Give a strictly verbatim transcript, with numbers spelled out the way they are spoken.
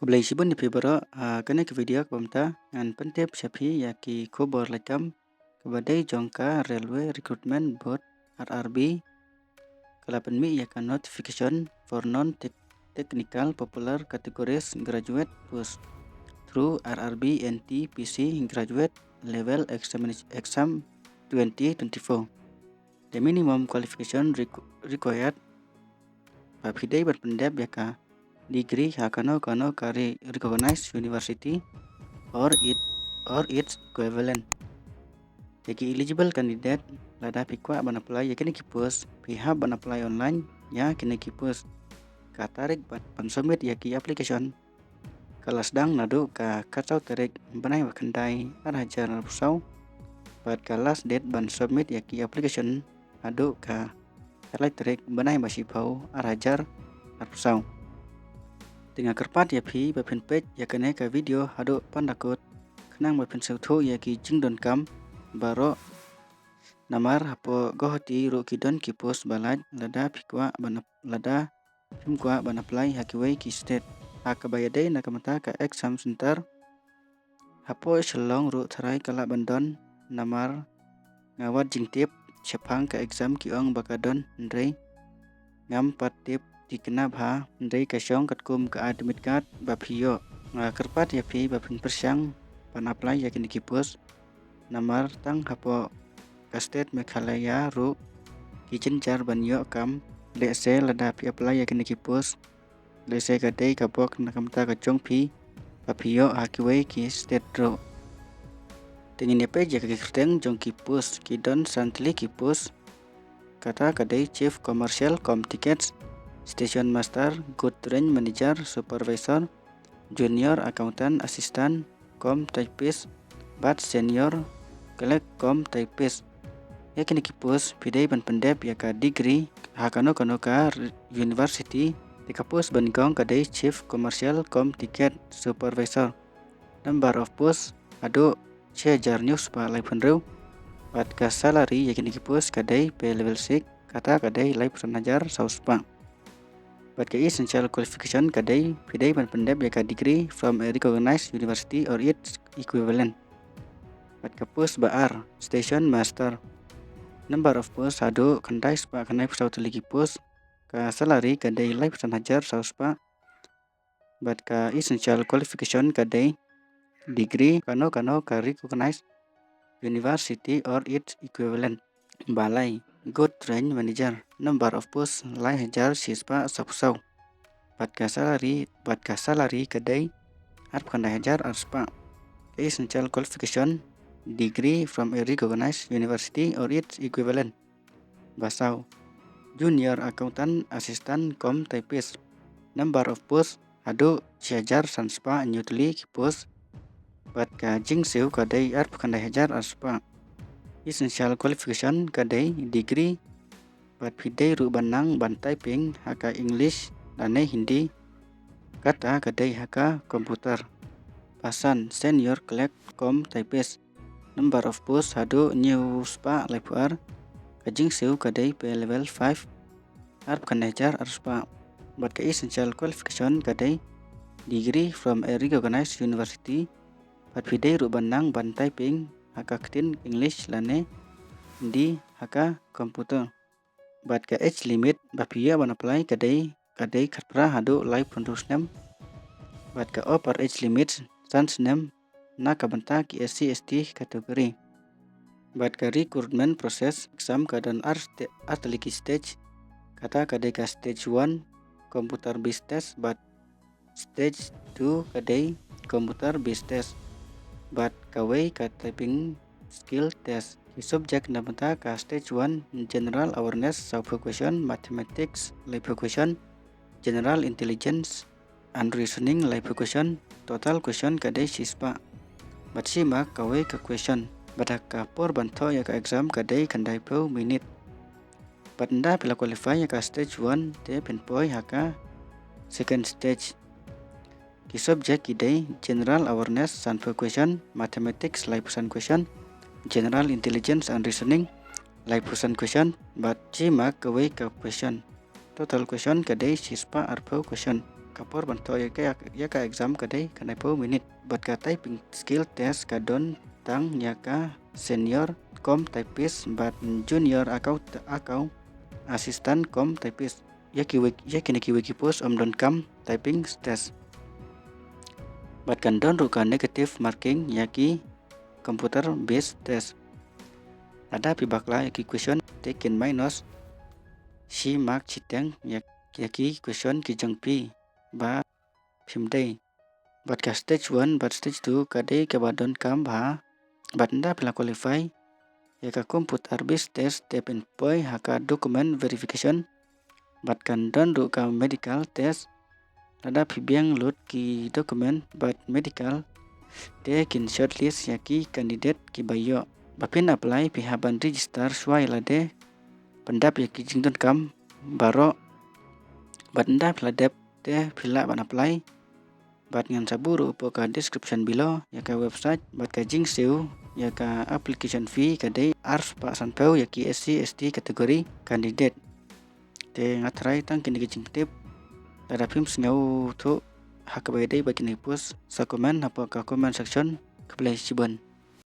Khublei shibun ïa phi baroh, ha kane ka video kaba mynta ngan pyntip sha phi ïa ki khubor laitkam kaba dei jong ka Railway Recruitment Board, R R B, ka la pynmih ïa ka notification for non-technical popular categories graduate post through R R B N T P C graduate level examination exam twenty twenty-four. The minimum qualification requ- required ba phi dei ban pyndep ïa ka degree ha kano kano ka re- recognized university or it or its equivalent. Ïa ki eligible candidate, lada phi kwah ban apply ïa kine ki post, phi hap ban apply online ïa kine ki post. Ka tarik ban, ban submit ïa ki application ka la sdang naduh ka khatsaw tarik bnai ba khyndai ar hajar arphew saw, bad ka last date ban submit ïa ki application haduh ka lai tarik bnai ba shiphew ar hajar arphew saw. Te nga kyrpad ïa phi ba phin peit ïa kane ka video haduh panda kut khnang ba phin sngewthuh ïa ki jingdonkam baroh. Namar hapoh Guwahati ruh ki don ki post ba lait, lada phi kwah ban ap- lada phim kwah ban apply ha kiwei ki state. Ha kaba ïadei na ka bynta ka exam center, hapoh Shillong ruh tharai ka lah ban don, namar nga wad jingtip shaphang ka exam ki ong ba ka don, hynrei ngam pat tip thikna bha, hynrei ka shong katkum ka admit card ba phi ïoh. Nga kyrpad ïa phi ba phin pyrshang ban apply ïa kine ki post, namar tang hapoh ka state Meghalaya ruh ki jynjar ban ïoh kam. Lehse lada phi apply ïa kine ki post, lehse ka dei ka bok na ka bynta ka jong phi ba phi ïoh ha kiwei ki state ruh. Te ngin ïa peit ïa ki kyrteng jong ki post. Ki don san tylli ki post. Kata ka dei Chief Commercial cum Tickets, Station Master, Goods Train Manager, Supervisor, Junior Accountant Assistant cum Typist, bad Senior Clerk cum Typist. Ïa kine ki post phi dei ban pyndep ïa ka degree ha kano kano ka r- university. Te ka post ba nyngkong ka dei Chief Commercial cum Ticket Supervisor. Number of post haduh shi hajar hynñiew spah laiphew hynriew. Bad ka salary ïa kine ki post ka dei pay level six, kata ka dei laiphew san hajar saw spah. Bad ka essential qualification ka dei, phi dei ban pyndep ïa ka degree from a recognized university or its equivalent. Bad ka post ba ar, Station Master. Number of post haduh khyndai spah khyndaiphew saw tylli ki post. Ka salary ka dei laiphew san hajar saw spah. Bad ka essential qualification ka dei degree kano kano ka recognized university or its equivalent. Ba lai, Goods Train Manager. Number of post lai hajar shi spah saphew saw. Bad ka salary, bad ka salary ka dei arphew khyndai hajar ar spah. Ka essential qualification, degree from a recognized university or its equivalent. Ba saw, Junior Accountant Assistant cum Typist. Number of post haduh shi hajar san spah hynñiew tylli ki post. Bad ka jingsiew ka dei arphew khyndai hajar ar spah. Essential qualification ka dei degree, bad phi dei ruh ban nang ban typing ha ka English lane Hindi. Kata ka dei ha ka computer. Ba san, Senior Clerk cum Typist. Number of post haduh hynñiew spah laiphew ar. Ka jingsiew ka dei pay level five, arphew khyndai hajar ar spah. Bad ka essential qualification ka dei degree from a recognized university. Bad phi dei ruh ban nang ban typing ha ka ktien English lane Hindi ha ka computer. Bad ka age limit ba phi ïoh ban apply ka dei, ka dei khatphra haduh laiphew hynriew snem. Bad ka upper age limit san snem na ka bynta ki S C S T category. Bad ka recruitment process exam ka don ar st- ar tylli ki stage. Kata ka dei ka stage one, computer based test, bad stage two ka dei computer based test. Bad kawei ka typing skill test. Ki subject na bynta ka stage one, general awareness sawphew question, mathematics laiphew question, general intelligence and reasoning laiphew question, total question ka dei shi spah. Bad shi mark kawei ka question. Bad ha ka por ban thoh ïa ka exam ka dei khyndaiphew minit. Bad ynda phi la qualify ïa ka stage one te phin poi ha ka second stage. Ki subject ki dei general awareness sanphew question, mathematics laiphew san question, general intelligence and reasoning laiphew san question, bad shi mark kawei ka question. Total question ka dei shi spah arphew question. Ka por ban thoh ïa ka, ïa ka exam ka dei khatlai phew minit. Bad ka typing skill test ka don tang ïa ka senior com typist bad junior account, account assistant com typist. Ïa kiwei, ïa kine kiwei ki post ym donkam typing test. Bad kan don ruh ka negative marking ïa ki computer based test. Lada phi bakla ïa ki question te kin minus shi mark shiteng ïa, ïa ki question ki jong phi ba phim dei. Bad ka stage one bad stage two ka dei kaba donkam bha. Bad ynda phi la qualify ïa ka computer based test te phin poi ha ka document verification. Bad kan don ruh ka medical test. Lada phi biang lut ki document bad medical te kin shortlist ïa ki candidate kiba ïoh. Ba phin apply phi hap ban register shuwa ïa lade, pyndap ïa ki jingdonkam baroh. Bad ynda phi la dep te phi lah ban apply. Bad ngan sa buh ruh hapoh ka description below ïa ka website bad ka jingsiew ïa ka application fee ka dei arspah sanphew ïa ki S C S T category candidate. Te nga tharai tang kine ki jingtip. Lada phim sngewthuh ha kaba ïadei bad kine ki post sa comment hapoh ka comment section. Khublei shibun.